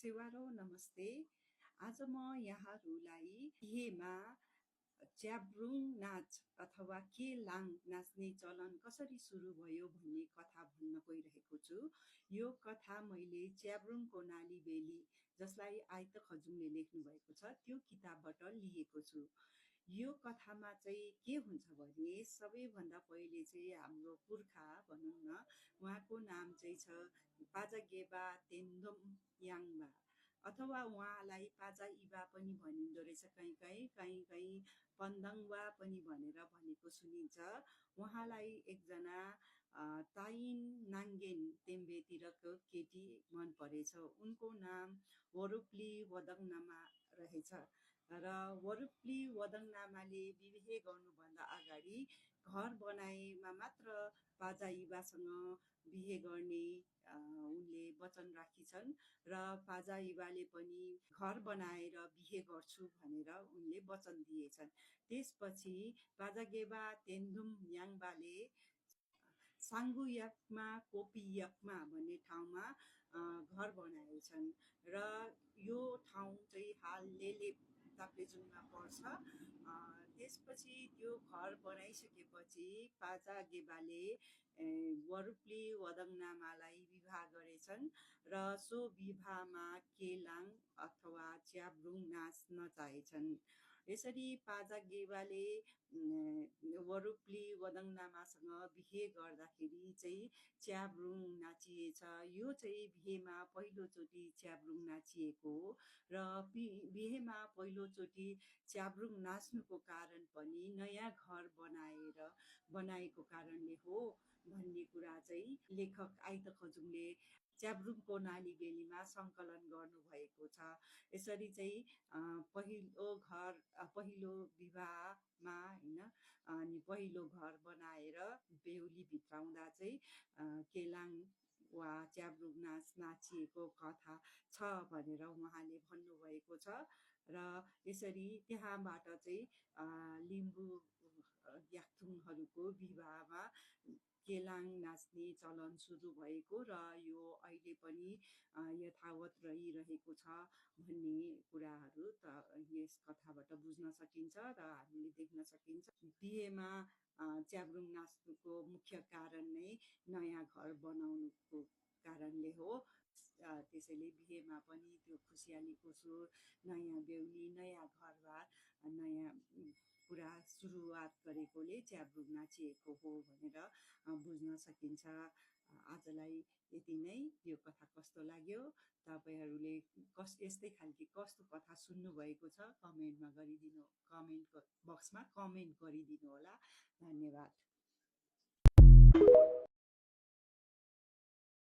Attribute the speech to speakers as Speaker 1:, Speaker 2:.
Speaker 1: सेवारो नमस्ते। आज म यहाँहरूलाई बिहेमा च्याब्रुङ नाच अथवा केलाङ नाच्ने चलन कसरी सुरु भयो भन्ने कथा भन्न गइरहेको छु। यो कथा मैले च्याब्रुङको नाली बेली, जसलाई आइत खजुङले लेख्नु भएको छ, त्यो किताबबाट लिएको छु। यो कथामा चाहिँ के हुन्छ भने सबैभन्दा पहिले चाहिँ हाम्रो पुर्खा भनौँ न, उहाँको नाम चाहिँ छ पाजागेबा तेन्दोम याङबा, अथवा उहाँलाई पाजा इबा पनि भनिँदो रहेछ, कहीँ कहीँ पन्दाङवा पनि भनेर भनेको सुनिन्छ। उहाँलाई एकजना ताइन नाङ्गेन तेम्बेतिरको केटी मन परेछ। उनको नाम वरुप्ली वदङनामा रहेछ र वरुप्ली वदङनामाले विवाह गर्नुभन्दा अगाडि घर बनाएमा मात्र पाजा इबासँग बिहे गर्ने उनले वचन राखिछन् र पाजा इबाले पनि घर बनाएर बिहे गर्छु भनेर उनले वचन दिएछन्। त्यसपछि पाजागेबा तेन्धुम याङबाले साङ्गुयाकमा कोपियकमा भन्ने ठाउँमा घर बनाएछन् र यो ठाउँ चाहिँ हाल लेले ताप्लेजुङमा पर्छ। त्यसपछि त्यो घर बनाइसकेपछि पाजागेबाले वरुप्ली वदङनामालाई विवाह गरेछन् र सो विवाहमा केलाङ अथवा च्याब्रुङ नाच नचाहेछन्। यसरी पाजागेबाले वरुप्ली वदङनामासँग बिहे गर्दाखेरि चाहिँ च्याब्रुङ नाचिएछ। यो चाहिँ बिहेमा पहिलोचोटि च्याब्रुङ नाचिएको हो र बिहेमा पहिलोचोटि च्याब्रुङ नाच्नुको कारण पनि नयाँ घर बनाएको कारणले हो भन्ने कुरा चाहिँ लेखक आइत खजुङले च्याब्रुङको नाली बेलीमा सङ्कलन गर्नुभएको छ। यसरी चाहिँ पहिलो विवाहमा होइन, अनि पहिलो घर बनाएर बेहुली भित्राउँदा चाहिँ केलाङ वा च्याब्रुङ नाच नाचिएको कथा छ भनेर उहाँले भन्नुभएको छ। र यसरी त्यहाँबाट चाहिँ लिम्बू याक्थुङहरूको विवाहमा केलाङ नाच्ने चलन सुरु भएको र यो अहिले पनि यथावत रहिरहेको छ भन्ने कुराहरू त यस कथाबाट बुझ्न सकिन्छ र हामीले देख्न सकिन्छ। बिहेमा च्याब्रुङ नाच्नुको मुख्य कारण नै नयाँ घर बनाउनुको कारणले हो। त्यसैले बिहेमा पनि त्यो खुसियालीको स्वर, नयाँ बेहुली, नयाँ घरबार, नयाँ कुरा सुरुवात गरेकोले च्याब्रुङ नाचिएको हो भनेर बुझ्न सकिन्छ। आजलाई यति नै। यो कथा कस्तो लाग्यो, तपाईँहरूले यस्तै खालके कस्तो कथा सुन्नुभएको छ कमेन्ट बक्समा कमेन्ट गरिदिनु होला। धन्यवाद।